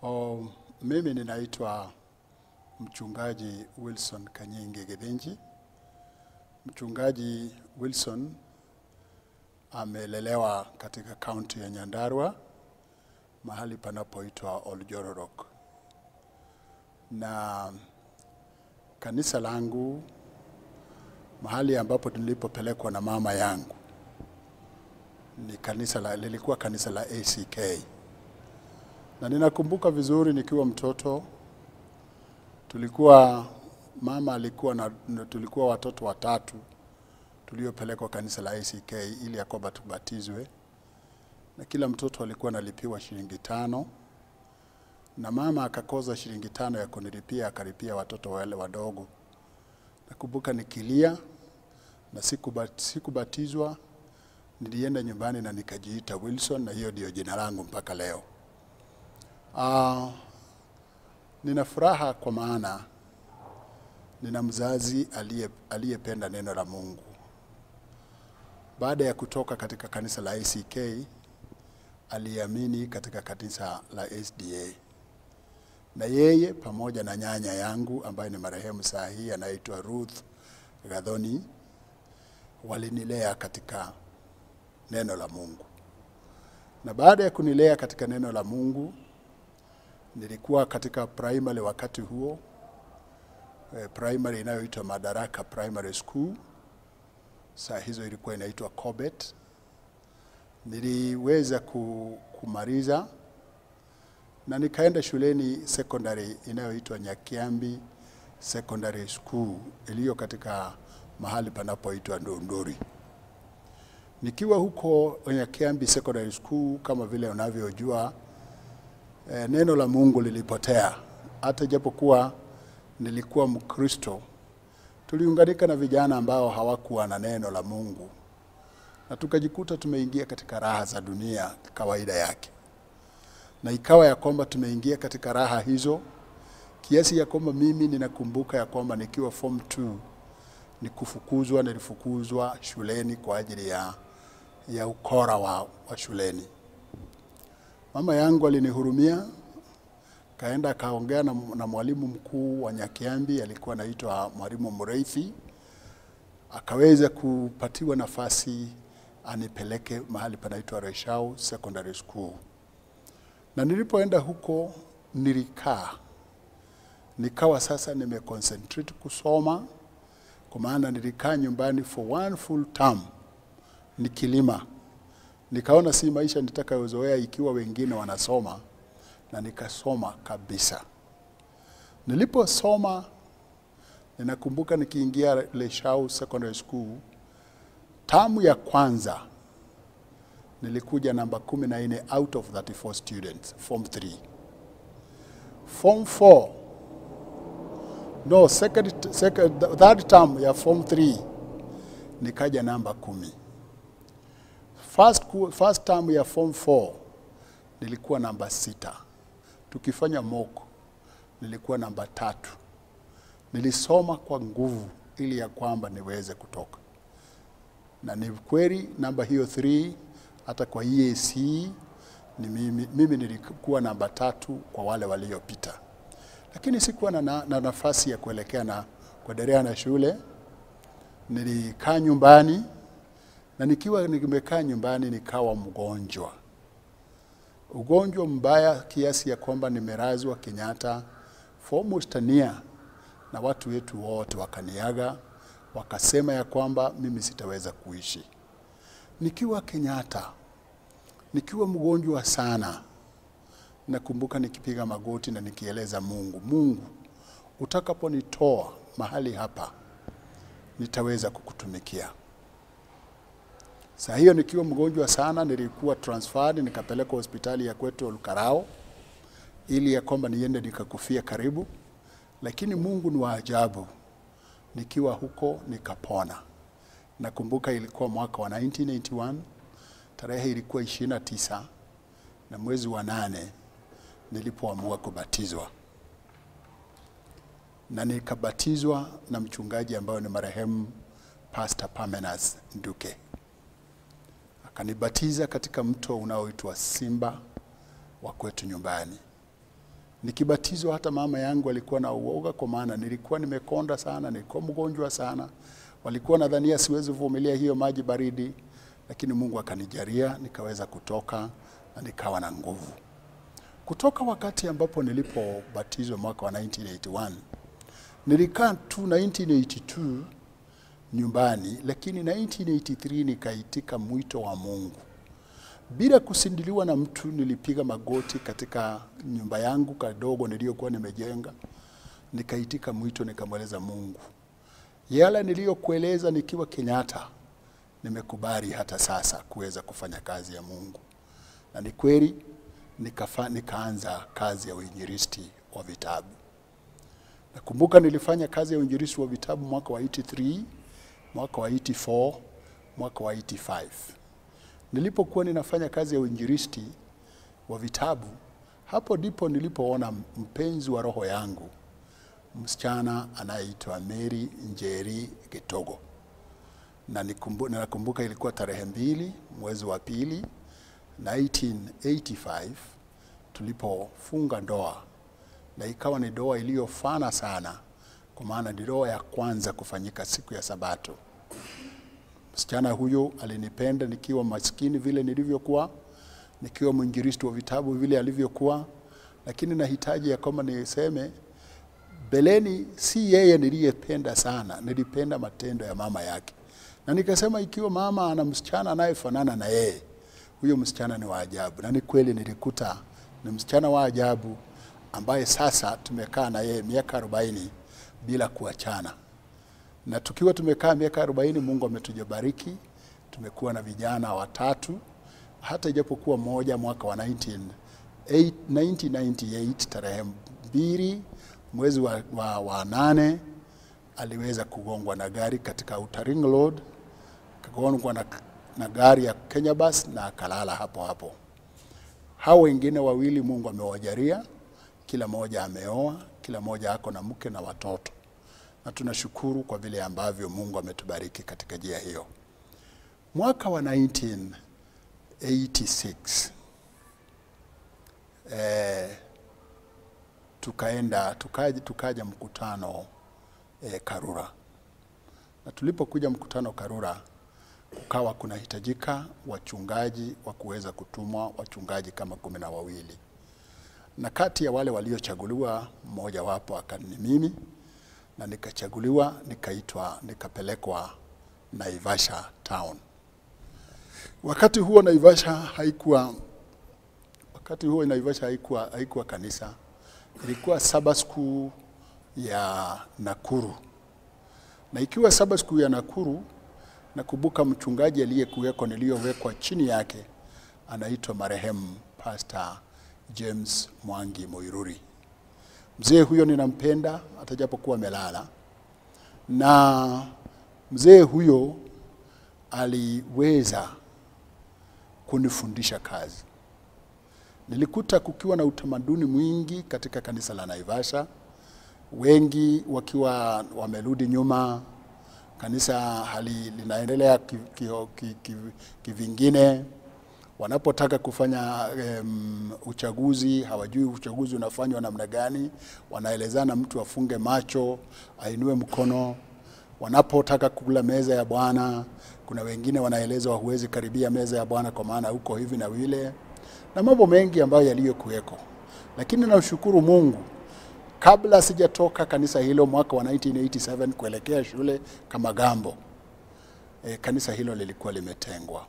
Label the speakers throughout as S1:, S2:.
S1: Oh, mimi ninaitwa Mchungaji Wilson Kanyingi Githinji. Mchungaji Wilson amelelewa katika kaunti ya Nyandarua, mahali panapoitwa Oljororok. Na kanisa langu, mahali ambapo nilipopelekwa na mama yangu, ni kanisa la, lilikuwa kanisa la ACK. Na ninakumbuka vizuri nikiwa mtoto, tulikuwa mama alikuwa na tulikuwa watoto watatu tuliopelekwa kanisa la ACK ili ya kwamba tubatizwe, na kila mtoto alikuwa analipiwa shilingi 5, na mama akakoza shilingi 5 ya kunilipia, akalipia watoto wale wadogo. Nakumbuka nikilia na sikubatizwa, nilienda nyumbani na nikajiita Wilson, na hiyo ndio jina langu mpaka leo. Nina furaha kwa maana nina mzazi aliyependa neno la Mungu. Baada ya kutoka katika kanisa la ACK, aliamini katika kanisa la SDA. Na yeye pamoja na nyanya yangu ambaye ni marehemu saa hii anaitwa Ruth Gathoni, walinilea katika neno la Mungu. Na baada ya kunilea katika neno la Mungu, nilikuwa katika primary wakati huo, primary inayoitwa Madaraka Primary School. Saa hizo ilikuwa inaitwa Corbett. Niliweza kumaliza na nikaenda shuleni secondary inayoitwa Nyakiambi Secondary School iliyo katika mahali panapoitwa Ndunduri. Nikiwa huko Nyakiambi Secondary School, kama vile unavyojua, neno la Mungu lilipotea. Hata japokuwa nilikuwa Mkristo, tuliunganika na vijana ambao hawakuwa na neno la Mungu, na tukajikuta tumeingia katika raha za dunia kawaida yake. Na ikawa ya kwamba tumeingia katika raha hizo kiasi ya kwamba mimi ninakumbuka ya kwamba nikiwa form 2 nikufukuzwa, nilifukuzwa shuleni kwa ajili ya ukora wa shuleni. Mama yangu alinihurumia, kaenda kaongea na mwalimu mkuu wa Nyakiambi, alikuwa anaitwa Mwalimu Mureithi, akaweza kupatiwa nafasi anipeleke mahali panaitwa Reshau Secondary School. Na nilipoenda huko nilikaa, nikawa sasa nimeconcentrate kusoma, kwa maana nilikaa nyumbani for one full term nikilima. Nikaona si maisha nitakayozoea ikiwa wengine wanasoma, na nikasoma kabisa. Niliposoma, ninakumbuka nikiingia Reshau Secondary School, tamu ya kwanza nilikuja namba 14 out of 34 students, form 3. Form 4, no, third term ya form 3, nikaja namba 10. First term ya form 4, nilikuwa namba 6. Tukifanya mock, nilikuwa namba 3. Nilisoma kwa nguvu ili ya kwamba niweze kutoka. Na ni kweli namba hiyo 3, hata kwa EAC, ni mimi nilikuwa namba 3 kwa wale waliopita. Lakini sikuwa na nafasi ya kuelekea na kuendelea na shule. Nilikaa nyumbani, na nikiwa nimekaa nyumbani nikawa mgonjwa. Ugonjwa mbaya kiasi ya kwamba nimelazwa Kenyatta for almost a year, na watu wetu wote wakaniaga, wakasema ya kwamba mimi sitaweza kuishi. Nikiwa Kenyatta, nikiwa mgonjwa sana, nakumbuka nikipiga magoti na nikieleza Mungu, Mungu, utakaponitoa mahali hapa, nitaweza kukutumikia. Saa hiyo nikiwa mgonjwa sana, nilikuwa transferred, nikapelekwa hospitali ya kwetu Olkarao, ili ya kwamba niende nikakufia karibu. Lakini Mungu ni wa ajabu. Nikiwa huko nikapona. Nakumbuka ilikuwa mwaka wa 1981, tarehe ilikuwa 29 na mwezi wa 8 nilipoamua kubatizwa. Na nikabatizwa na mchungaji ambaye ni marehemu Pastor Pamenas Nduke. Akanibatiza katika mto unaoitwa Simba wa kwetu nyumbani. Nikibatizwa hata mama yangu alikuwa na uoga, kwa maana nilikuwa nimekonda sana, nilikuwa mgonjwa sana. Walikuwa nadhania siwezi kuvumilia hiyo maji baridi, lakini Mungu akanijalia nikaweza kutoka na nikawa na nguvu. Kutoka wakati ambapo nilipobatizwa mwaka wa 1981, nilikaa tu 1982 nyumbani, lakini 1983 nikaitika mwito wa Mungu. Bila kusindiliwa na mtu, nilipiga magoti katika nyumba yangu kadogo niliyokuwa nimejenga, nikaitika mwito, nikamweleza Mungu yale niliyokueleza nikiwa Kenyatta, nimekubali hata sasa kuweza kufanya kazi ya Mungu. Na ni kweli nikaanza kazi ya uinjilisti wa vitabu. Nakumbuka nilifanya kazi ya uinjilisti wa vitabu mwaka wa 83, mwaka wa 84, mwaka wa 85. Nilipokuwa ninafanya kazi ya uinjilisti wa vitabu, hapo ndipo nilipoona mpenzi wa roho yangu, msichana anayeitwa Mary Njeri Gitogo. Na nakumbuka ilikuwa tarehe 2 mwezi wa pili 1985 tulipofunga ndoa, na ikawa ni ndoa iliyofana sana, kwa maana ni ndoa ya kwanza kufanyika siku ya Sabato. Msichana huyo alinipenda nikiwa maskini vile nilivyokuwa, nikiwa mwinjilisti wa vitabu vile alivyokuwa, lakini nahitaji ya kwamba niseme beleni si yeye niliyependa sana, nilipenda matendo ya mama yake. Na nikasema ikiwa mama ana msichana anayefanana na yeye, huyo msichana ni wa ajabu. Na ni kweli nilikuta ni msichana wa ajabu ambaye sasa tumekaa na yeye miaka 40 bila kuachana. Na tukiwa tumekaa miaka 40, Mungu ametujabariki, tumekuwa na vijana watatu, hata ijapokuwa mmoja mwaka wa 1998 tarehe 2 mwezi wa 8 aliweza kugongwa na gari katika Outer Ring Road, kagongwa na gari ya Kenya Bus na akalala hapo hapo. Hao wengine wawili Mungu amewajalia, kila mmoja ameoa, kila mmoja ako na mke na watoto. Na tunashukuru kwa vile ambavyo Mungu ametubariki katika njia hiyo. Mwaka wa 1986 tukaja mkutano Karura. Na tulipokuja mkutano Karura, kukawa kunahitajika wachungaji wa kuweza kutumwa, wachungaji kama 12. Na kati ya wale waliochaguliwa, mmoja wapo akani mimi, na nikachaguliwa, nikaitwa, nikapelekwa Naivasha town. Wakati huo Naivasha haikuwa, haikuwa kanisa. Ilikuwa Sabbath school ya Nakuru. Na ikiwa Sabbath school ya Nakuru, nakumbuka mchungaji aliyekuweko niliyowekwa chini yake anaitwa marehemu Pastor James Mwangi Moiruri. Mzee huyo ninampenda hata japokuwa amelala. Na mzee huyo aliweza kunifundisha kazi. Nilikuta kukiwa na utamaduni mwingi katika kanisa la Naivasha, wengi wakiwa wamerudi nyuma, kanisa hali linaendelea kivingine. Wanapotaka kufanya uchaguzi, hawajui uchaguzi unafanywa namna gani, wanaelezana mtu afunge macho, ainue mkono. Wanapotaka kula meza ya Bwana, kuna wengine wanaelezwa huwezi karibia meza ya Bwana kwa maana huko hivi na vile, na mambo mengi ambayo yaliyokuweko. Lakini namshukuru Mungu, kabla sijatoka kanisa hilo mwaka wa 1987 kuelekea shule Kamagambo, kanisa hilo lilikuwa limetengwa.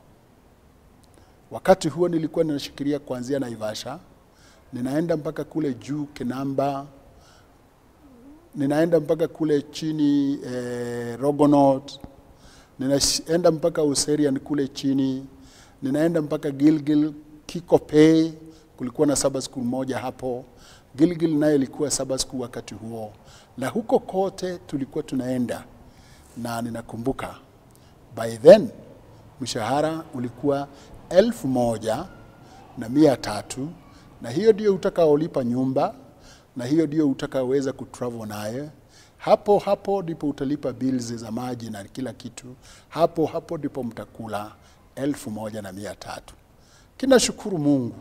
S1: Wakati huo nilikuwa ninashikilia kuanzia Naivasha, ninaenda mpaka kule juu Kinamba, ninaenda mpaka kule chini Rogonot, ninaenda mpaka Userian kule chini, ninaenda mpaka Gilgil, Kikopey, kulikuwa na Sabbath school moja hapo. Gilgil naye ilikuwa Sabbath school wakati huo. Na huko kote tulikuwa tunaenda. Na ninakumbuka by then mshahara ulikuwa 1,300, na hiyo ndio utakaolipa nyumba, na hiyo ndio utakaoweza kutravel naye. Hapo hapo ndipo utalipa bills za maji na kila kitu. Hapo hapo ndipo mtakula 1,300. Kinashukuru Mungu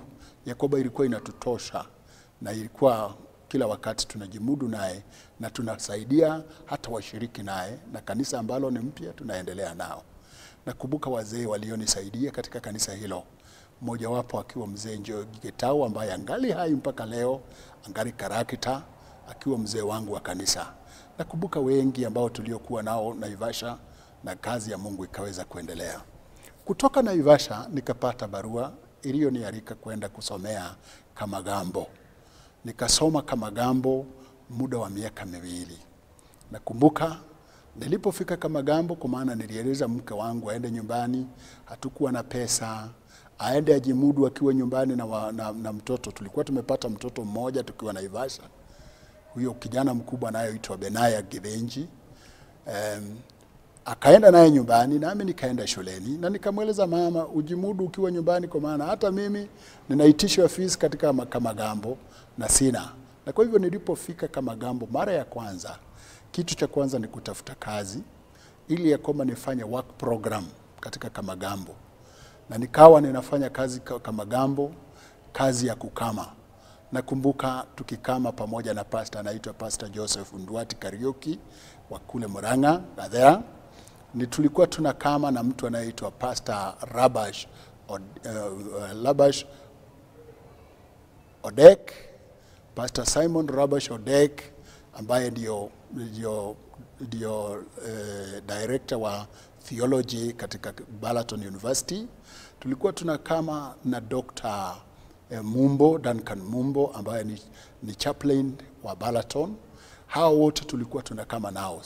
S1: ya kwamba ilikuwa inatutosha na ilikuwa kila wakati tunajimudu naye na tunasaidia hata washiriki naye, na kanisa ambalo ni mpya tunaendelea nao. Nakumbuka wazee walionisaidia katika kanisa hilo, mmojawapo akiwa mzee Njoroge Gitau ambaye angali hai mpaka leo, angali karakta, akiwa mzee wangu wa kanisa. Nakumbuka wengi ambao tuliokuwa nao Naivasha, na kazi ya Mungu ikaweza kuendelea. Kutoka Naivasha nikapata barua iliyonialika kwenda kusomea Kamagambo. Nikasoma Kamagambo muda wa miaka 2. Nakumbuka nilipofika Kamagambo, kwa maana nilieleza mke wangu aende nyumbani, hatukuwa na pesa, aende ajimudu akiwa nyumbani na mtoto. Tulikuwa tumepata mtoto mmoja tukiwa Naivasha, huyo kijana mkubwa anayeitwa Benaya Givenji. Akaenda naye nyumbani, nami nikaenda shuleni, na nikamweleza mama, ujimudu ukiwa nyumbani, kwa maana hata mimi ninaitishwa fees katika Kamagambo na sina. Na kwa hivyo nilipofika Kamagambo mara ya kwanza, kitu cha kwanza ni kutafuta kazi ili ya kwamba nifanye work program katika Kamagambo. Na nikawa ninafanya kazi Kamagambo, kazi ya kukama. Nakumbuka tukikama pamoja na pastor anaitwa Pastor Joseph Nduati Kariuki wa kule Murang'a, Gathera. Ni tulikuwa tunakama na mtu anayeitwa Pastor Rabash Odek, Pastor Simon Rabash Odek, ambaye ndio director wa theology katika Balaton University. Tulikuwa tunakama na Dr. Mumbo, Duncan Mumbo, ambaye ni chaplain wa Balaton. Hao wote tulikuwa tunakama nao.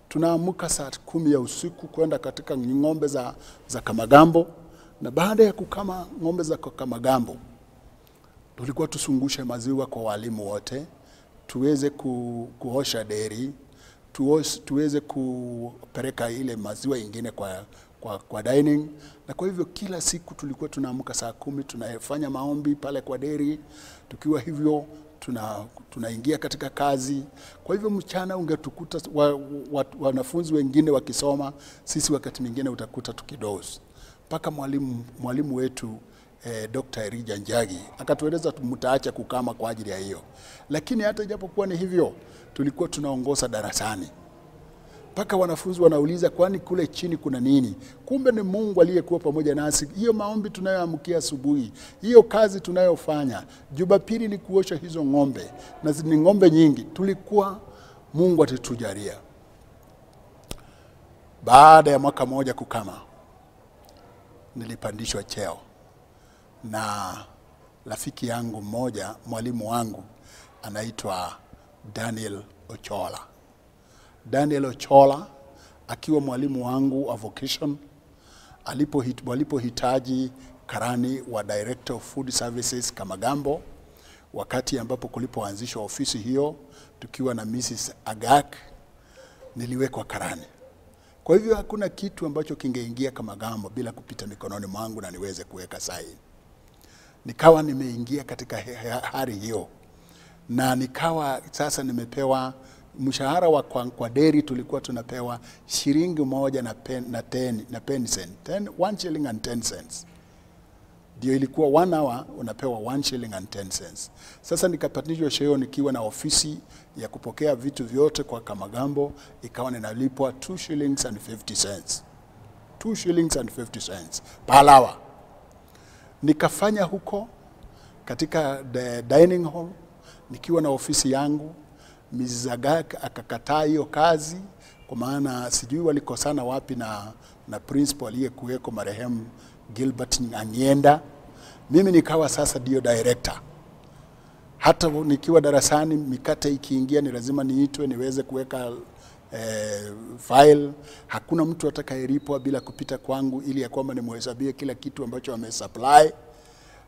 S1: Tunaamka saa 10 ya usiku kwenda katika ng'ombe za Kamagambo, na baada ya kukama ng'ombe za Kamagambo tulikuwa tusungushe maziwa kwa walimu wote, tuweze kuosha deri, tuweze kupeleka ile maziwa ingine kwa dining. Na kwa hivyo kila siku tulikuwa tunaamka saa 10, tunafanya maombi pale kwa deri, tukiwa hivyo tunaingia katika kazi. Kwa hivyo mchana ungetukuta wanafunzi wengine wakisoma, sisi wakati mwingine utakuta tukidoze. Mpaka mwalimu wetu Dr. Elijah Njagi akatueleza mtaacha kukama kwa ajili ya hiyo. Lakini hata ijapokuwa ni hivyo, tulikuwa tunaongoza darasani. Mpaka wanafunzi wanauliza kwani kule chini kuna nini? Kumbe ni Mungu aliyekuwa pamoja nasi. Hiyo maombi tunayoamkia asubuhi, hiyo kazi tunayofanya, Jumapili ni kuosha hizo ng'ombe, na ni ng'ombe nyingi. Tulikuwa Mungu atatujalia. Baada ya mwaka mmoja kukama, nilipandishwa cheo na rafiki yangu mmoja, mwalimu wangu anaitwa Daniel Ochola. Daniel Ochola akiwa mwalimu wangu wa vocation, walipohitaji karani wa Director of Food Services Kamagambo, wakati ambapo kulipoanzishwa ofisi hiyo tukiwa na Mrs. Agak, niliwekwa karani. Kwa hivyo hakuna kitu ambacho kingeingia Kamagambo bila kupita mikononi mwangu na niweze kuweka saini. Nikawa nimeingia katika hali hiyo, na nikawa sasa nimepewa mshahara wa kwa deri. Tulikuwa tunapewa shilingi 1 na 10 cent, 1 shilling and 10 cents. Ndio ilikuwa 1 hour unapewa 1 shilling and 10 cents. Sasa nikapandishwa cheo nikiwa na ofisi ya kupokea vitu vyote kwa Kamagambo, ikawa ninalipwa 2 shillings and 50 cents. 2 shillings and 50 cents per hour. Nikafanya huko katika the dining hall nikiwa na ofisi yangu. Mrs. Agak akakataa hiyo kazi, kwa maana sijui walikosana wapi na principal aliyekuweko marehemu Gilbert Angienda. Mimi nikawa sasa ndio director. Hata nikiwa darasani mikate ikiingia ni lazima niitwe niweze kuweka file. Hakuna mtu atakayelipwa bila kupita kwangu ili ya kwamba nimhesabie kila kitu ambacho amesupply.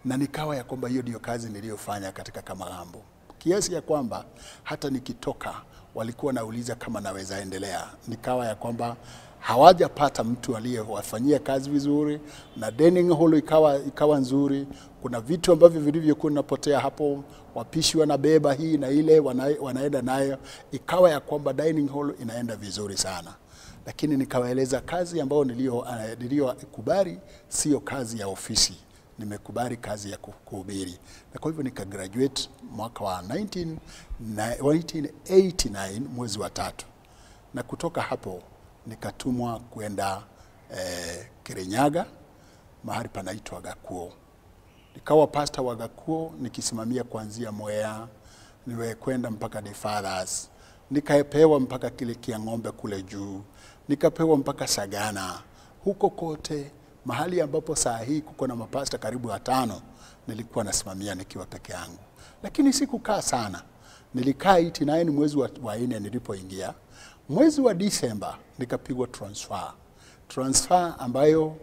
S1: Na nikawa ya kwamba hiyo ndio kazi niliyofanya katika Kamagambo. Kiasi ya kwamba hata nikitoka walikuwa nauliza kama naweza endelea. Nikawa ya kwamba hawajapata mtu aliyewafanyia kazi vizuri, na dining hall ikawa nzuri. Kuna vitu ambavyo vilivyokuwa vinapotea hapo, wapishi wanabeba hii na ile wanaenda nayo. Ikawa ya kwamba dining hall inaenda vizuri sana. Lakini nikawaeleza kazi ambayo niliyokubali sio kazi ya ofisi, Nimekubali kazi ya kuhubiri. Na kwa hivyo nikagraduate mwaka wa 1989 mwezi wa 3. Na kutoka hapo nikatumwa kwenda Kirinyaga, mahali panaitwa Gakuo. Nikawa pastor wa Gakuo nikisimamia kuanzia Mwea, niwe kwenda mpaka The Fathers. Nikapewa mpaka kile kia ng'ombe kule juu, nikapewa mpaka Sagana. Huko kote mahali ambapo saa hii kuko na mapasta karibu 5, nilikuwa nasimamia nikiwa peke yangu. Lakini sikukaa sana. Nilikaa 89 mwezi wa 4 nilipoingia. Mwezi wa Disemba nikapigwa transfer. Transfer ambayo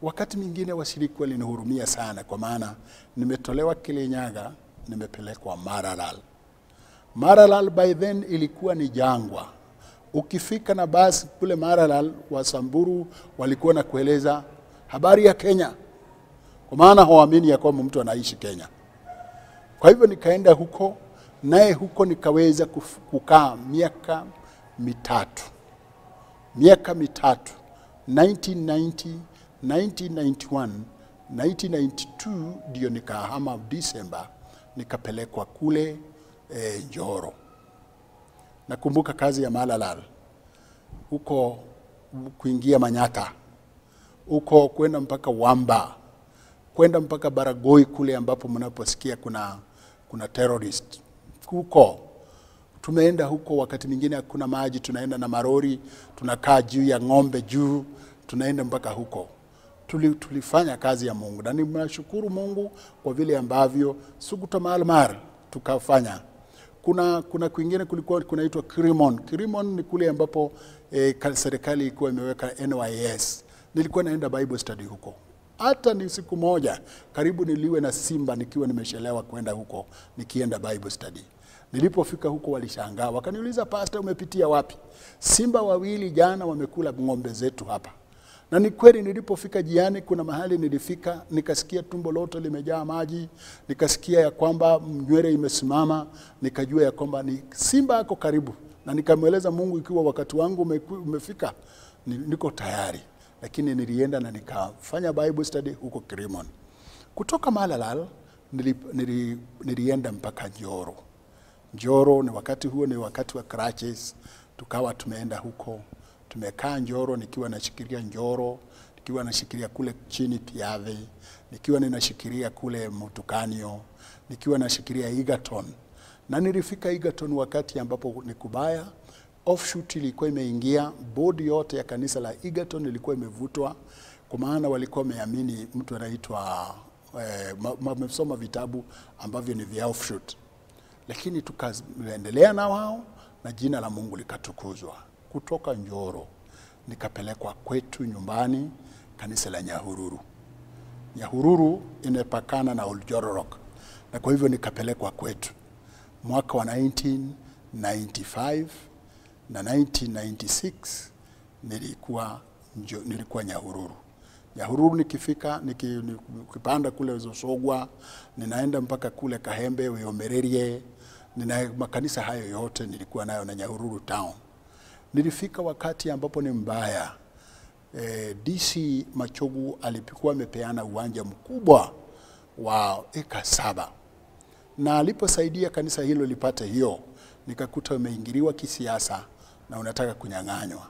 S1: wakati mwingine washiriki walinihurumia sana, kwa maana nimetolewa Kirinyaga, nimepelekwa Maralal. Maralal by then ilikuwa ni jangwa. Ukifika na basi kule Maralal, Wasamburu walikuwa na kueleza habari ya Kenya, kwa maana hawaamini ya kwamba mtu anaishi Kenya. Kwa hivyo nikaenda huko, naye huko nikaweza kukaa miaka mitatu. Miaka mitatu, 1990, 1991, 1992 ndio nikahama Disemba, nikapelekwa kule Njoro. Nakumbuka kazi ya Maralal, huko kuingia Manyata, huko kwenda mpaka Wamba, kwenda mpaka Baragoi kule ambapo mnaposikia kuna terrorist. Huko tumeenda huko, wakati mwingine hakuna maji, tunaenda na marori, tunakaa juu ya ng'ombe juu, tunaenda mpaka huko. Tulifanya kazi ya Mungu, na ninashukuru Mungu kwa vile ambavyo Suguta Malmar tukafanya. Kuna kwingine kulikuwa kunaitwa Kirimon. Kirimon ni kule ambapo serikali ilikuwa imeweka NYS. Nilikuwa naenda Bible study huko. Hata ni siku moja karibu niliwe na simba nikiwa nimeshelewa kwenda huko nikienda Bible study. Nilipofika huko walishangaa, wakaniuliza, pastor, umepitia wapi? Simba wawili jana wamekula ng'ombe zetu hapa. Na ni kweli nilipofika jiani, kuna mahali nilifika nikasikia tumbo lote limejaa maji, nikasikia ya kwamba nywele imesimama, nikajua ya kwamba ni simba ako karibu. Na nikamweleza Mungu, ikiwa wakati wangu umefika, niko tayari. Lakini nilienda na nikafanya Bible study huko Kirimon. Kutoka Maralal nilienda mpaka Njoro. Njoro ni wakati huo ni wakati wa crutches, tukawa tumeenda huko. Tumekaa Njoro nikiwa nashikilia Njoro, nikiwa nashikilia kule chini Piave, nikiwa ninashikilia kule Mutukanio, nikiwa nashikilia Egerton. Na nilifika Egerton wakati ambapo ni kubaya, offshoot ilikuwa imeingia, board yote ya kanisa la Egerton ilikuwa imevutwa, kwa maana walikuwa wameamini mtu anaitwa wamesoma vitabu ambavyo ni vya offshoot. Lakini tukaendelea na wao na jina la Mungu likatukuzwa. Kutoka Njoro nikapelekwa kwetu nyumbani, kanisa la Nyahururu. Nyahururu inapakana na Oljororok, na kwa hivyo nikapelekwa kwetu mwaka wa 1995 na 1996 nilikuwa Nyahururu. Nyahururu nikifika, nikipanda kule Zosogwa, ninaenda mpaka kule Kahembe, Weomererie, nina makanisa hayo yote nilikuwa nayo na Nyahururu town. Nilifika wakati ambapo ni mbaya. DC Machogu alipikuwa amepeana uwanja mkubwa wa eka 7. Na aliposaidia kanisa hilo lipate hiyo, nikakuta umeingiliwa kisiasa na unataka kunyang'anywa.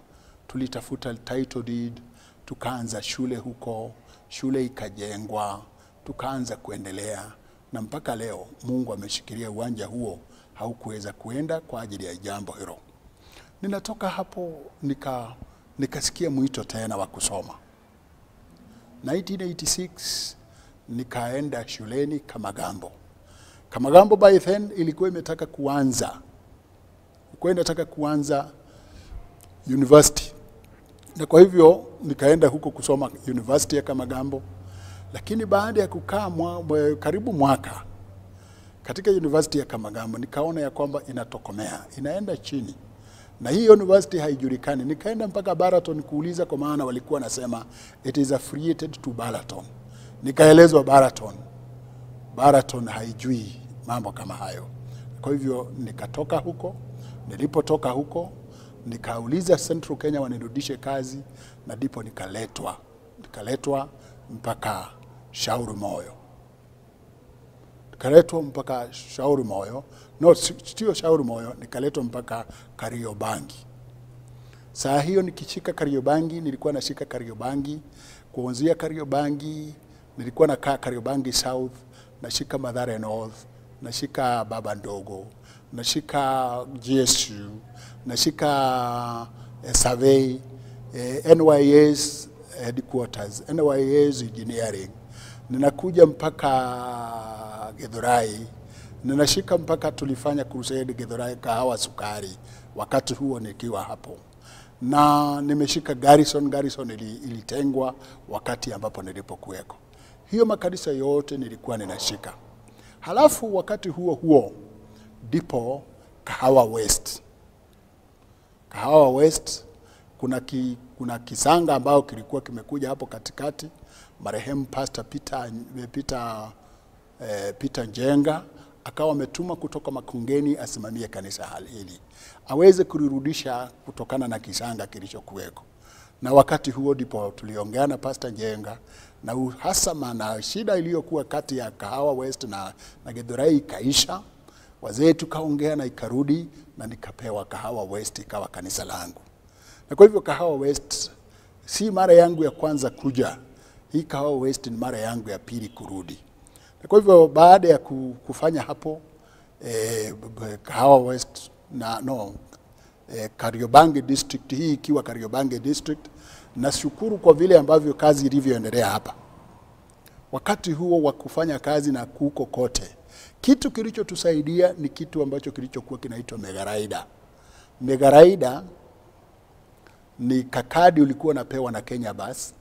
S1: Tulitafuta title deed, tukaanza shule huko, shule ikajengwa, tukaanza kuendelea, na mpaka leo Mungu ameshikilia uwanja huo, haukuweza kuenda kwa ajili ya jambo hilo. Ninatoka hapo nikasikia mwito tena wa kusoma. 1986 nikaenda shuleni Kamagambo. Kamagambo by then ilikuwa imetaka kuanza. Ilikuwa inataka kuanza university. Na kwa hivyo nikaenda huko kusoma university ya Kamagambo. Lakini baada ya kukaa karibu mwaka katika university ya Kamagambo, nikaona ya kwamba inatokomea, inaenda chini. Na hii university haijulikani. Nikaenda mpaka Baraton kuuliza, kwa maana walikuwa nasema it is affiliated to Baraton. Nikaelezwa Baraton. Baraton haijui mambo kama hayo. Kwa hivyo nikatoka huko. Nilipotoka huko nikauliza Central Kenya wanirudishe kazi, na ndipo nikaletwa. Nikaletwa mpaka Shauri Moyo. Nikaletwa mpaka Shauri Moyo, no, sio Shauri Moyo, nikaletwa mpaka Kariobangi. Saa hiyo nikishika Kariobangi, nilikuwa nashika Kariobangi, kuanzia Kariobangi, nilikuwa nakaa Kariobangi South, nashika Mathare North, nashika Baba Ndogo, nashika GSU, nashika Survey, NYS headquarters, NYS engineering. Ninakuja mpaka Githurai, ninashika mpaka tulifanya crusade Githurai Kahawa Sukari, wakati huo nikiwa hapo. Na nimeshika Garrison, Garrison ilitengwa wakati ambapo nilipokuweko. Hiyo makanisa yote nilikuwa ninashika. Halafu wakati huo huo ndipo Kahawa West. Kahawa West kuna kisanga ambao kilikuwa kimekuja hapo katikati. Marehemu Pastor Peter Njenga akawa ametuma kutoka Makongeni asimamie kanisa hili, aweze kulirudisha kutokana na kisanga kilichokuweko. Na wakati huo ndipo tuliongea na Pastor Njenga, na uhasama na shida iliyokuwa kati ya Kahawa West na Githurai ikaisha. Wazee tukaongea na ikarudi, na nikapewa Kahawa West ikawa kanisa langu. Na kwa hivyo Kahawa West si mara yangu ya kwanza kuja. Hii Kahawa West ni mara yangu ya pili kurudi. Na kwa hivyo baada ya kufanya hapo Kahawa West na no Kariobangi District, hii ikiwa Kariobangi District, nashukuru kwa vile ambavyo kazi ilivyoendelea hapa. Wakati huo wa kufanya kazi na kuko kote, kitu kilichotusaidia ni kitu ambacho kilichokuwa kinaitwa Megaraida. Megaraida ni kakadi ulikuwa unapewa na Kenya Bus,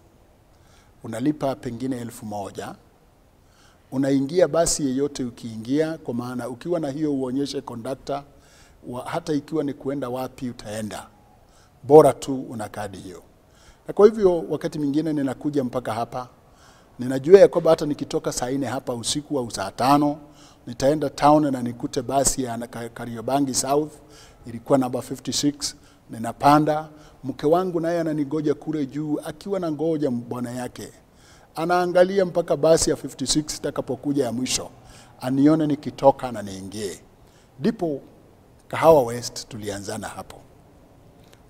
S1: unalipa pengine 1,000, unaingia basi yeyote ukiingia, kwa maana ukiwa na hiyo uonyeshe conductor, hata ikiwa ni kuenda wapi utaenda, bora tu una kadi hiyo. Na kwa hivyo wakati mwingine ninakuja mpaka hapa, ninajua ya kwamba hata nikitoka saa 4 hapa usiku au saa 5 nitaenda town na nikute basi ya Kariobangi South, ilikuwa namba 56, ninapanda. Mke wangu naye ananigoja kule juu, akiwa na ngoja bwana yake. Anaangalia mpaka basi ya 56 itakapokuja ya mwisho, anione nikitoka na niingie. Ndipo Kahawa West tulianzana hapo.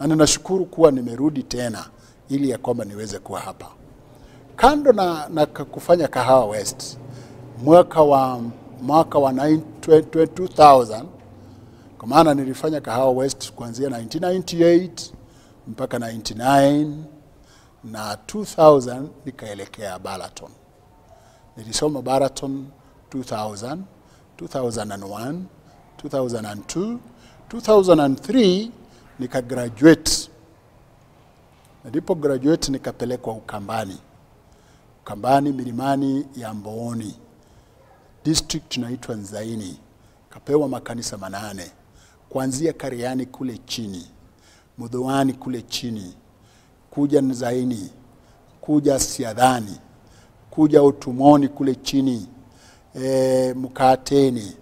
S1: Na ninashukuru kuwa nimerudi tena ili ya kwamba niweze kuwa hapa. Kando na kufanya Kahawa West, mwaka wa 2000, kwa maana nilifanya Kahawa West kuanzia 1998 mpaka 99 na 2000 nikaelekea Baraton. Nilisoma Baraton 2000, 2001, 2002, 2003 nikagraduate. Nilipo graduate nikapelekwa Ukambani. Ukambani milimani ya Mbooni. District inaitwa Nzaini. Kapewa makanisa 8. Kuanzia Kariani kule chini, Mudhoani kule chini, kuja Nzaini, kuja Siadhani, kuja Utumoni kule chini, Mkateni,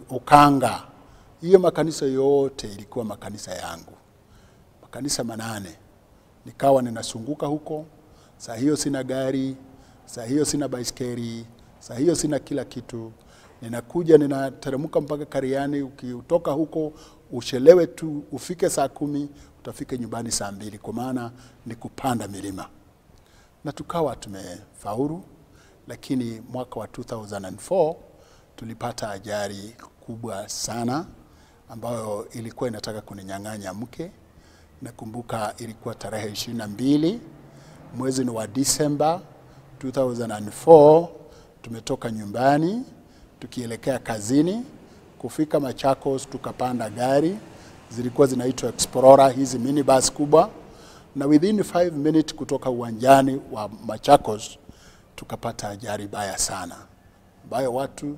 S1: Ukanga. Hiyo makanisa yote ilikuwa makanisa yangu. Makanisa 8. Nikawa ninasunguka huko. Saa hiyo sina gari, saa hiyo sina baiskeli, saa hiyo sina kila kitu. Ninakuja ninateremka mpaka Kariani, ukitoka huko uchelewe tu ufike saa 10, utafika nyumbani saa 2, kwa maana ni kupanda milima. Na tukawa tumefaulu, lakini mwaka wa 2004 tulipata ajali kubwa sana ambayo ilikuwa inataka kuninyang'anya mke. Nakumbuka ilikuwa tarehe 22 mwezi wa Disemba 2004, tumetoka nyumbani tukielekea kazini. Kufika Machakos tukapanda gari, zilikuwa zinaitwa Explorer, hizi minibus kubwa, na within 5 minutes kutoka uwanjani wa Machakos tukapata ajali baya sana, ambayo watu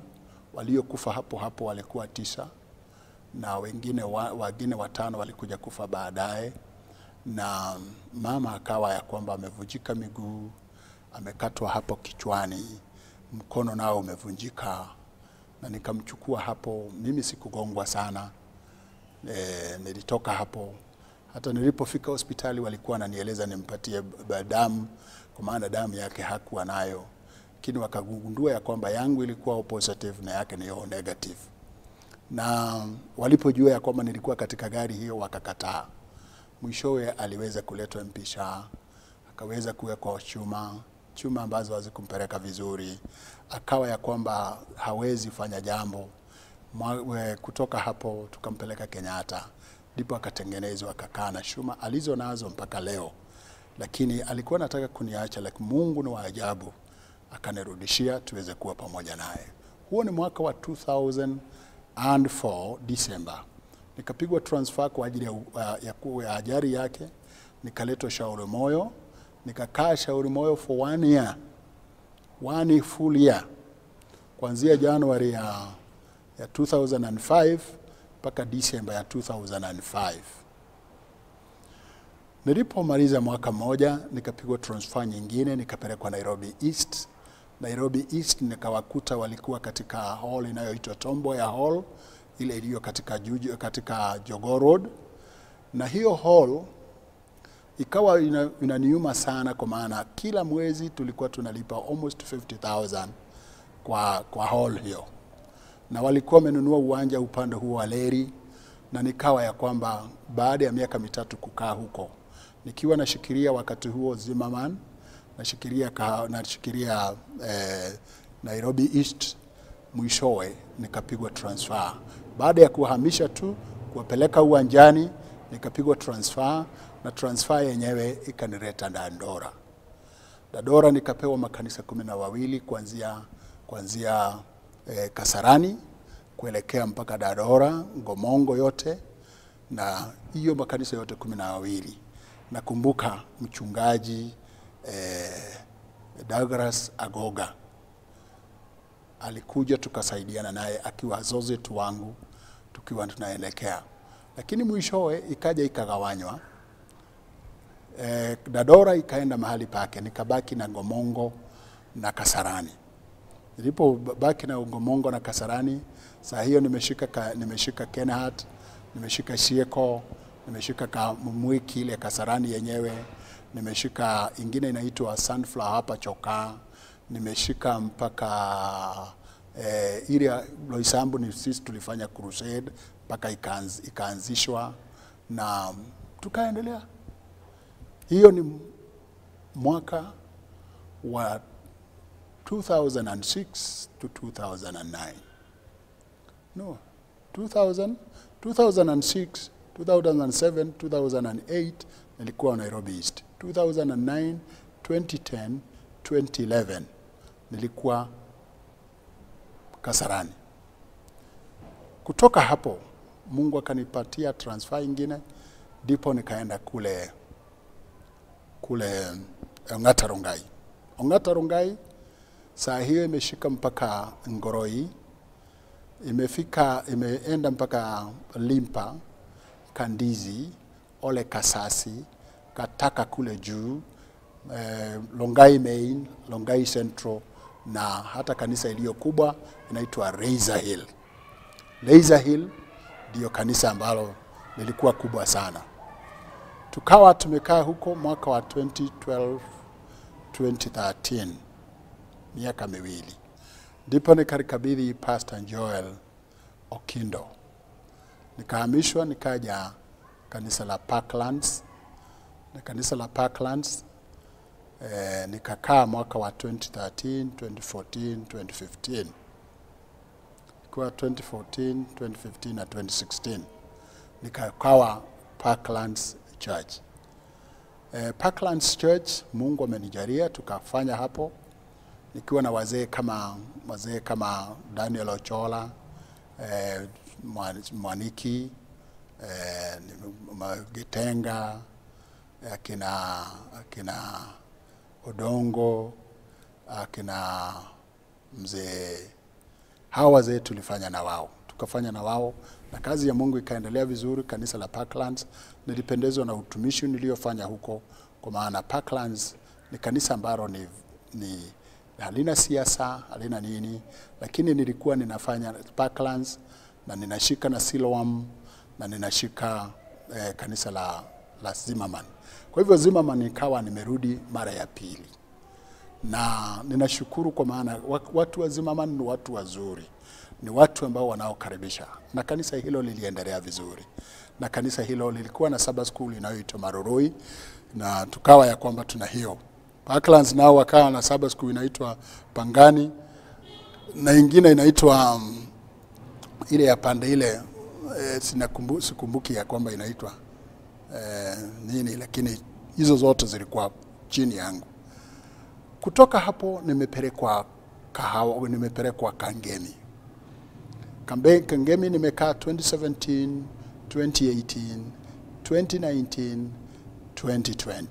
S1: waliokufa hapo hapo walikuwa 9 na wengine 5 walikuja kufa baadaye. Na mama akawa ya kwamba amevunjika miguu, amekatwa hapo kichwani, mkono nao umevunjika. Na nikamchukua hapo. Mimi sikugongwa sana. Nilitoka hapo. Hata nilipofika hospitali walikuwa wananieleza nimpatie damu, kwa maana damu yake hakuwa nayo. Lakini wakagundua ya kwamba yangu ilikuwa O positive na yake ni O negative. Na walipojua ya kwamba nilikuwa katika gari hiyo wakakataa. Mwishowe aliweza kuletwa Mpisha, akaweza kuwekwa chuma ambazo hazikumpeleka vizuri, akawa ya kwamba hawezi fanya jambo. Kutoka hapo tukampeleka Kenyatta, ndipo akatengenezwa akakaa na chuma alizo nazo mpaka leo. Lakini alikuwa anataka kuniacha, lakini Mungu ni wa ajabu, akanirudishia tuweze kuwa pamoja naye. Huo ni mwaka wa 2004 December. Nikapigwa transfer kwa ajili ya ajali yake, nikaletwa Shauri Moyo, nikakaa Shauri Moyo for 1 year. 1 full year. Kuanzia January ya 2005 mpaka December ya 2005. Nilipomaliza mwaka mmoja, nikapigwa transfer nyingine, nikapelekwa Nairobi East. Nairobi East nikawakuta walikuwa katika hall inayoitwa Tomboya Hall, ile iliyo katika Jogoo Road. Na hiyo hall ikawa inaniuma sana, kwa maana kila mwezi tulikuwa tunalipa almost 50,000 kwa hall hiyo. Na walikuwa wamenunua uwanja upande huo wa Leri, na nikawa ya kwamba baada ya miaka 3 kukaa huko, nikiwa nashikilia wakati huo Zimmerman, nashikilia Nairobi East, mwishowe nikapigwa transfer. Baada ya kuhamisha tu kuwapeleka uwanjani, nikapigwa transfer, na transfer yenyewe ikanileta Dandora. Dandora nikapewa makanisa 12 kuanzia Kasarani kuelekea mpaka Dandora, Ngomongo yote, na hiyo makanisa yote 12. Nakumbuka mchungaji Douglas Agoga alikuja, tukasaidiana naye akiwa associate wangu tukiwa tunaelekea. Lakini mwishowe ikaja ikagawanywa. Dandora ikaenda mahali pake, nikabaki na Ngomongo na Kasarani. Nilipobaki na Ngomongo na Kasarani, saa hiyo nimeshika Kenhat, nimeshika Shieko, nimeshika Mwiki ile Kasarani yenyewe, nimeshika ingine inaitwa Sunflower hapa Chokaa, nimeshika mpaka ile Loisambu ni sisi tulifanya crusade mpaka ikaanzishwa na tukaendelea. Hiyo ni mwaka wa 2006 to 2009. No, 2000, 2006, 2007, 2008 nilikuwa Nairobi East. 2009, 2010, 2011 nilikuwa Kasarani. Kutoka hapo Mungu akanipatia transfer ingine, ndipo nikaenda kule Ongata Rongai. Ongata Rongai saa hiyo imeshika mpaka Ngoroi, imeenda mpaka Limpa, Kandizi, Ole Kasasi, Kataka kule juu, Longai Main, Longai Central, na hata kanisa iliyo kubwa inaitwa Razor Hill. Razor Hill ndio kanisa ambalo lilikuwa kubwa sana. Tukawa tumekaa huko mwaka wa 2012, 2013, miaka miwili. Ndipo nikalikabidhi Pastor Joel Okindo. Nikahamishwa nikaja kanisa la Parklands. Na kanisa la Parklands nikakaa mwaka wa 2013, 2014, 2015. Kwa 2014, 2015 na 2016 nikakawa Parklands Church. Parklands Church Mungu amenijalia tukafanya hapo nikiwa na wazee kama Daniel Ochola, Mwaniki, Gitenga, akina Odongo, akina mzee. Hawa wazee tulifanya na wao. Tukafanya na wao na kazi ya Mungu ikaendelea vizuri. Kanisa la Parklands nilipendezwa na utumishi niliofanya huko, kwa maana Parklands ni kanisa ambalo ni halina siasa, halina nini, lakini nilikuwa ninafanya Parklands na ninashika na Siloam na ninashika kanisa la Zimmerman. Kwa hivyo Zimmerman nikawa nimerudi mara ya pili. Na ninashukuru kwa maana watu wa Zimmerman ni watu wazuri, ni watu ambao wanaokaribisha, na kanisa hilo liliendelea vizuri. Na kanisa hilo lilikuwa na Sabbath school inayoitwa Maroroi, na tukawa ya kwamba tuna hiyo. Parklands nao wakawa na Sabbath school inaitwa Pangani, na ingine inaitwa ile ya pande ile, sikumbuki ya kwamba inaitwa nini, lakini hizo zote zilikuwa chini yangu. Kutoka hapo nimepelekwa Kahawa, nimepelekwa Kangemi. Kangemi nimekaa 2017, 2018, 2019, 2020.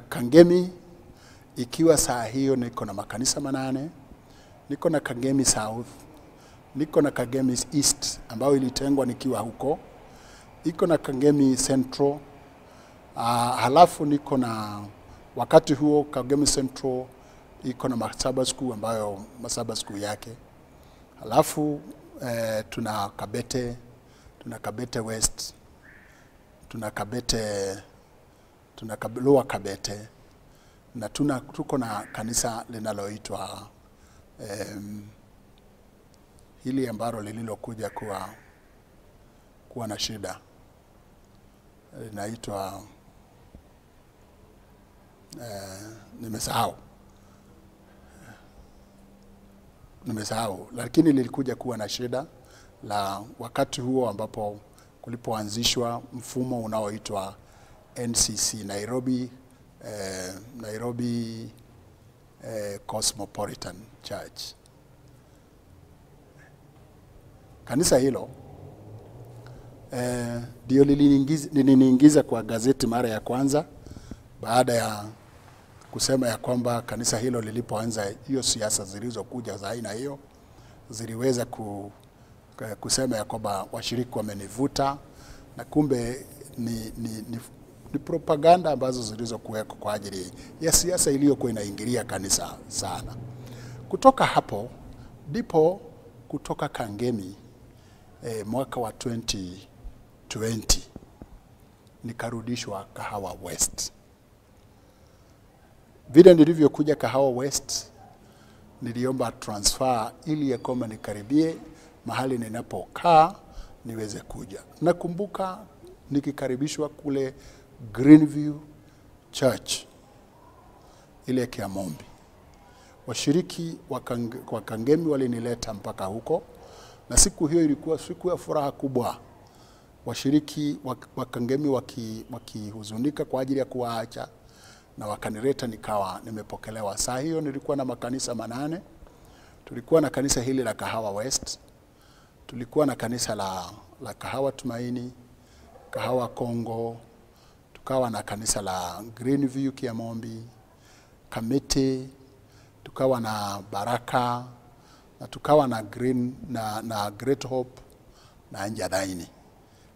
S1: Kangemi ikiwa saa hiyo niko na makanisa 8, niko na Kangemi South, niko na Kangemi East ambayo ilitengwa nikiwa huko, iko na Kangemi Central, halafu niko na wakati huo Kangemi Central iko na Masaba School ambayo Masaba School yake. Halafu tuna Kabete, tuna Kabete West, tuna Kabete, tuna Lower Kabete, na tuko na kanisa linaloitwa hili ambalo lililokuja kuwa na shida, linaitwa nimesahau, lakini lilikuja kuwa na shida la wakati huo ambapo kulipoanzishwa mfumo unaoitwa NCC, Nairobi Cosmopolitan Church. Kanisa hilo ndio liliniingiza kwa gazeti mara ya kwanza, baada ya kusema ya kwamba kanisa hilo lilipoanza hiyo siasa zilizokuja za aina hiyo ziliweza kusema ya kwamba washiriki wamenivuta, na kumbe ni propaganda ambazo zilizokuweko kwa ajili ya siasa iliyokuwa inaingilia kanisa sana. Kutoka hapo ndipo kutoka Kangemi mwaka wa 2020 nikarudishwa Kahawa West. Vile nilivyokuja Kahawa West niliomba transfer ili ya kwamba nikaribie mahali ninapokaa niweze kuja. Nakumbuka nikikaribishwa kule Greenview Church ile Kiamombi. Washiriki wa Kangemi walinileta mpaka huko, na siku hiyo ilikuwa siku ya furaha kubwa. Washiriki wa Kangemi wakihuzunika kwa ajili ya kuwaacha, na wakanileta nikawa nimepokelewa. Saa hiyo nilikuwa na makanisa 8. Tulikuwa na kanisa hili la Kahawa West, tulikuwa na kanisa la Kahawa Tumaini, Kahawa Kongo, tukawa na kanisa la Greenview Kiamombi, Kamiti, tukawa na Baraka, na tukawa na Green na Great Hope na Njadaini.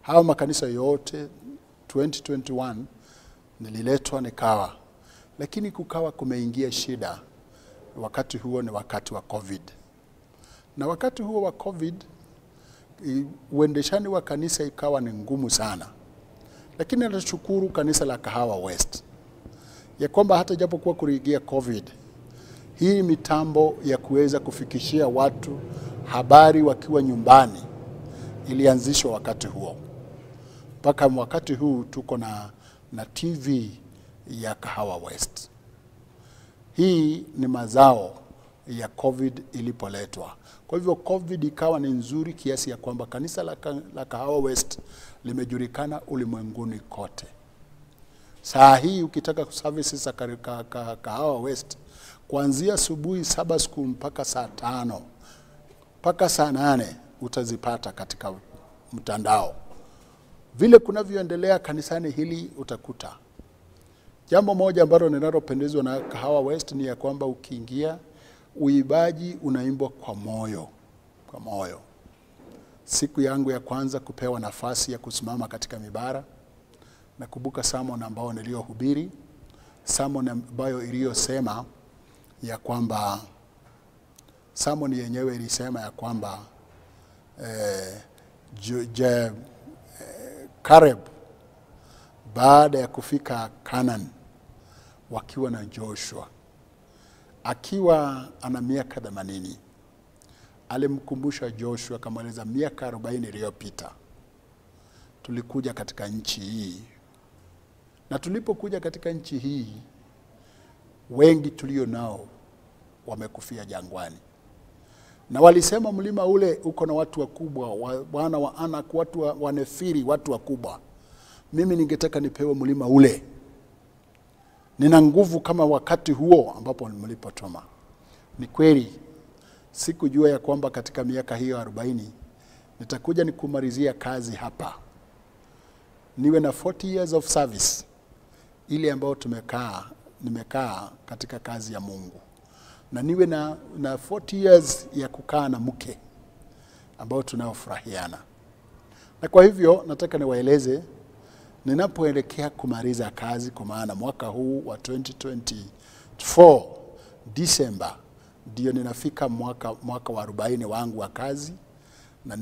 S1: Hawa makanisa yote 2021 nililetwa nikawa, lakini kukawa kumeingia shida. Wakati huo ni wakati wa COVID. Na wakati huo wa COVID uendeshani wa kanisa ikawa ni ngumu sana. Lakini nashukuru kanisa la Kahawa West ya kwamba hata japokuwa kuingia COVID, hii mitambo ya kuweza kufikishia watu habari wakiwa nyumbani ilianzishwa wakati huo. Mpaka wakati huu tuko na TV ya Kahawa West. Hii ni mazao ya COVID ilipoletwa. Kwa hivyo COVID ikawa ni nzuri kiasi ya kwamba kanisa la Kahawa West limejulikana ulimwenguni kote. Saa hii ukitaka services za Kahawa West kuanzia asubuhi 7 siku mpaka saa 5 mpaka saa 8 utazipata katika mtandao. Vile kunavyoendelea kanisani hili utakuta. Jambo moja ambalo ninalopendezwa na Kahawa West ni ya kwamba ukiingia uibaji unaimbwa kwa moyo, kwa moyo. Siku yangu ya kwanza kupewa nafasi ya kusimama katika mibara, nakumbuka sermon ambao niliohubiri, sermon ambayo iliyosema ya kwamba, sermon yenyewe ilisema ya kwamba Caleb baada ya kufika Canaan wakiwa na Joshua akiwa ana miaka 80. Alimkumbusha Joshua akamweleza, miaka 40 iliyopita tulikuja katika nchi hii, na tulipokuja katika nchi hii wengi tulio nao wamekufia jangwani, na walisema mlima ule uko na watu wakubwa, wana wa Anak, watu wa Nefiri, watu wakubwa. Mimi ningetaka nipewe mlima ule, nina nguvu kama wakati huo ambapo mlipotoma. Ni kweli sikujua ya kwamba katika miaka hiyo 40 nitakuja nikumalizia kazi hapa, niwe na 40 years of service ile ambayo nimekaa katika kazi ya Mungu, na niwe na 40 years ya kukaa na mke ambao tunaofurahiana. Na kwa hivyo nataka niwaeleze ninapoelekea kumaliza kazi, kwa maana mwaka huu wa 2024 December ndio ninafika mwaka wa 40 wangu wa kazi, na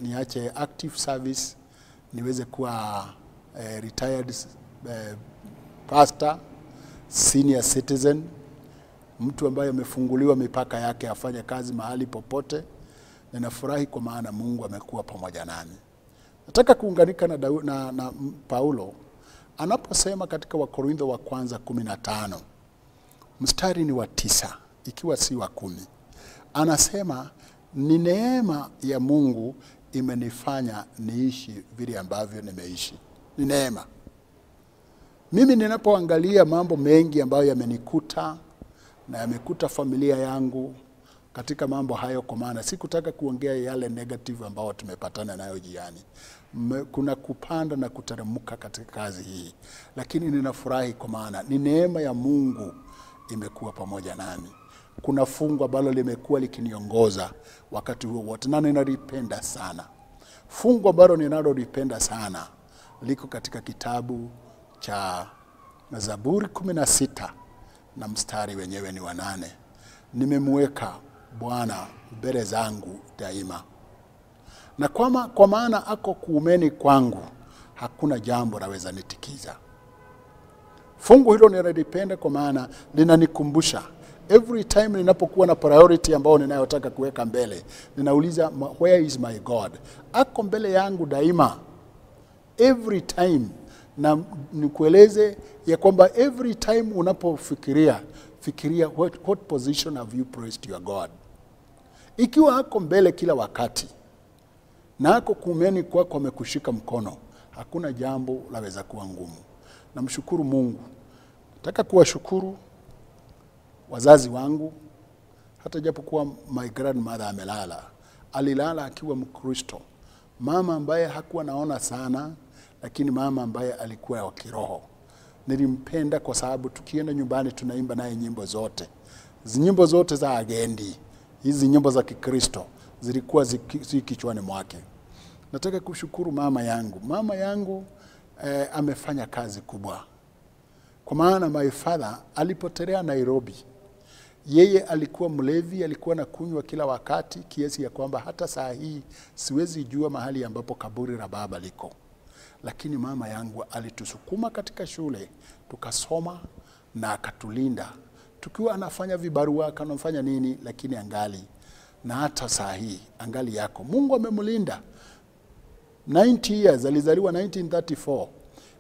S1: niache active service niweze kuwa retired pastor, senior citizen, mtu ambaye amefunguliwa mipaka yake afanye kazi mahali popote. Ninafurahi kwa maana Mungu amekuwa pamoja nami. Nataka kuunganika na Paulo anaposema katika Wakorintho wa kwanza 15 mstari ni wa 9 ikiwa si wa 10. Anasema ni neema ya Mungu imenifanya niishi vile ambavyo nimeishi. Ni neema. Mimi ninapoangalia mambo mengi ambayo yamenikuta na yamekuta familia yangu katika mambo hayo, kwa maana sikutaka kuongea yale negative ambayo tumepatana nayo jiani. Kuna kupanda na kuteremka katika kazi hii, lakini ninafurahi kwa maana ni neema ya Mungu imekuwa pamoja nami. Kuna fungu ambalo limekuwa likiniongoza wakati huo wote, na ninalipenda sana. Fungu ambalo ninalolipenda sana liko katika kitabu cha Zaburi 16 na mstari wenyewe ni wa 8. Nimemweka Bwana mbele zangu daima, na kwa maana ako kuumeni kwangu, hakuna jambo laweza nitikiza. Fungu hilo ninalipenda kwa maana linanikumbusha every time ninapokuwa na priority ambayo ninayotaka kuweka mbele, ninauliza where is my God? Ako mbele yangu daima, every time. Na nikueleze ya kwamba every time unapofikiria, fikiria what position have you placed your God. Ikiwa ako mbele kila wakati na ako kuumeni kwako amekushika mkono, hakuna jambo laweza kuwa ngumu. Namshukuru Mungu. Nataka kuwashukuru wazazi wangu, hata japokuwa my grandmother amelala. Alilala akiwa Mkristo, mama ambaye hakuwa naona sana, lakini mama ambaye alikuwa wa kiroho. Nilimpenda kwa sababu tukienda nyumbani tunaimba naye nyimbo zote. Nyimbo zote za agendi, hizi nyimbo za Kikristo zilikuwa kichwani mwake. Nataka kushukuru mama yangu. Mama yangu amefanya kazi kubwa. Kwa maana my father alipotelea Nairobi, yeye alikuwa mlevi, alikuwa na kunywa kila wakati, kiasi ya kwamba hata saa hii siwezi jua mahali ambapo kaburi la baba liko. Lakini mama yangu alitusukuma katika shule, tukasoma na akatulinda. Tukiwa anafanya vibarua, anafanya nini, lakini angali, na hata saa hii angali yako. Mungu amemlinda. 90 years, alizaliwa 1934.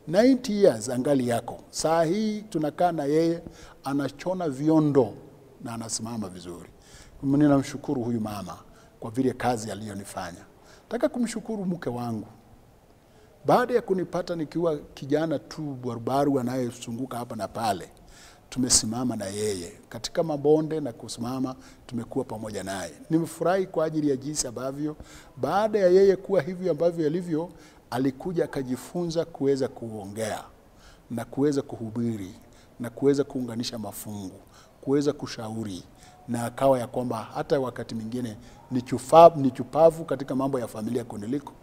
S1: 90 years angali yako. Saa hii tunakaa na yeye, anachona viondo na anasimama vizuri. Ninamshukuru huyu mama kwa vile kazi aliyonifanya. Nataka kumshukuru mke wangu. Baada ya kunipata nikiwa kijana tu barubaru anayezunguka hapa na pale, tumesimama na yeye katika mabonde na kusimama, tumekuwa pamoja naye. Nimefurahi kwa ajili ya jinsi ambavyo baada ya yeye kuwa hivyo ambavyo alivyo, alikuja akajifunza kuweza kuongea na kuweza kuhubiri na kuweza kuunganisha mafungu, kuweza kushauri, na akawa ya kwamba hata wakati mwingine ni chupavu katika mambo ya familia kuniliko.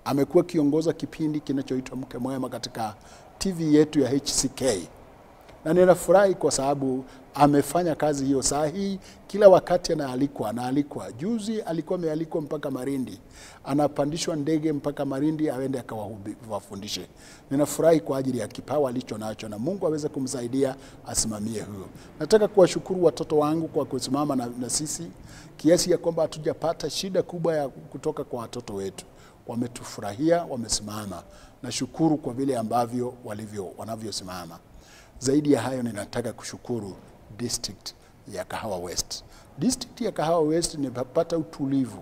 S1: Amekuwa kiongoza kipindi kinachoitwa Mke Mwema katika TV yetu ya HCK. Na ninafurahi kwa sababu amefanya kazi hiyo. Saa hii kila wakati anaalikwa. Juzi alikuwa amealikwa mpaka Marindi, anapandishwa ndege mpaka Marindi aende akawafundishe. Ninafurahi kwa ajili ya kipawa alicho nacho, na Mungu aweze kumsaidia asimamie huyo. Nataka kuwashukuru watoto wangu kwa kusimama na sisi kiasi ya kwamba hatujapata shida kubwa ya kutoka kwa watoto wetu. Wametufurahia, wamesimama. Nashukuru kwa vile ambavyo wanavyosimama. Zaidi ya hayo, ninataka kushukuru district ya Kahawa West. District ya Kahawa West nimepata utulivu.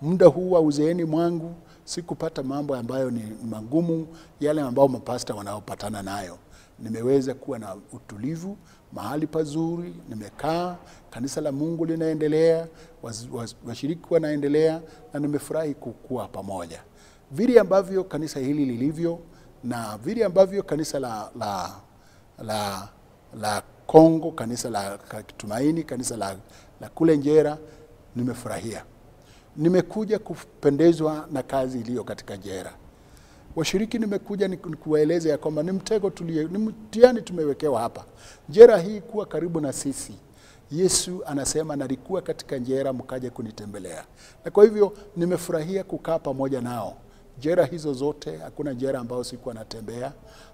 S1: Muda huu wa uzeeni mwangu sikupata mambo ambayo ni magumu, yale ambayo mapasta wanaopatana nayo. Nimeweza kuwa na utulivu, mahali pazuri, nimekaa, kanisa la Mungu linaendelea, washiriki wanaendelea, na nimefurahi kukua pamoja. Vile ambavyo kanisa hili lilivyo na vile ambavyo kanisa la Kongo, kanisa la Tumaini, kanisa la kule Njera, nimefurahia. Nimekuja kupendezwa na kazi iliyo katika Njera. Washiriki nimekuja nikuwaeleze ya kwamba ni mtego ni mtihani tumewekewa hapa. Njera hii kuwa karibu na sisi. Yesu anasema nalikuwa katika Njera mkaje kunitembelea. Na kwa hivyo nimefurahia kukaa pamoja nao. Jera hizo zote, hakuna jera ambayo sikuwa natembea,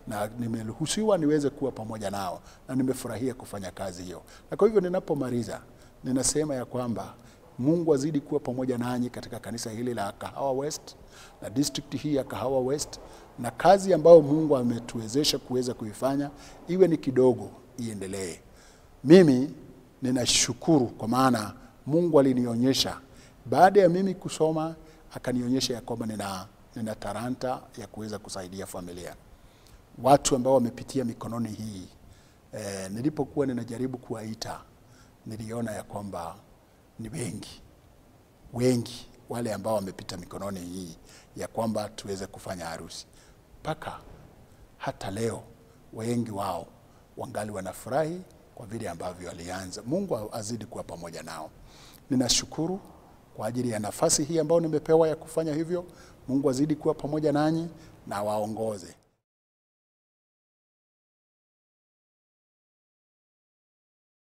S1: na nimeruhusiwa niweze kuwa pamoja nao, na nimefurahia kufanya kazi hiyo. Na kwa hivyo ninapomaliza, ninasema ya kwamba Mungu azidi kuwa pamoja nanyi katika kanisa hili la Kahawa West na district hii ya Kahawa West, na kazi ambayo Mungu ametuwezesha kuweza kuifanya iwe ni kidogo iendelee. Mimi ninashukuru kwa maana Mungu alinionyesha baada ya mimi kusoma, akanionyesha ya kwamba nina talanta ya kuweza kusaidia familia. Watu ambao wamepitia mikononi hii, nilipokuwa ninajaribu kuwaita, niliona ya kwamba ni wengi, wengi wale ambao wamepita mikononi hii ya kwamba tuweze kufanya harusi. Paka hata leo wengi wao wangali wanafurahi kwa vile ambavyo walianza. Mungu azidi kuwa pamoja nao. Ninashukuru kwa ajili ya nafasi hii ambayo nimepewa ya kufanya hivyo. Mungu azidi kuwa pamoja nanyi na waongoze.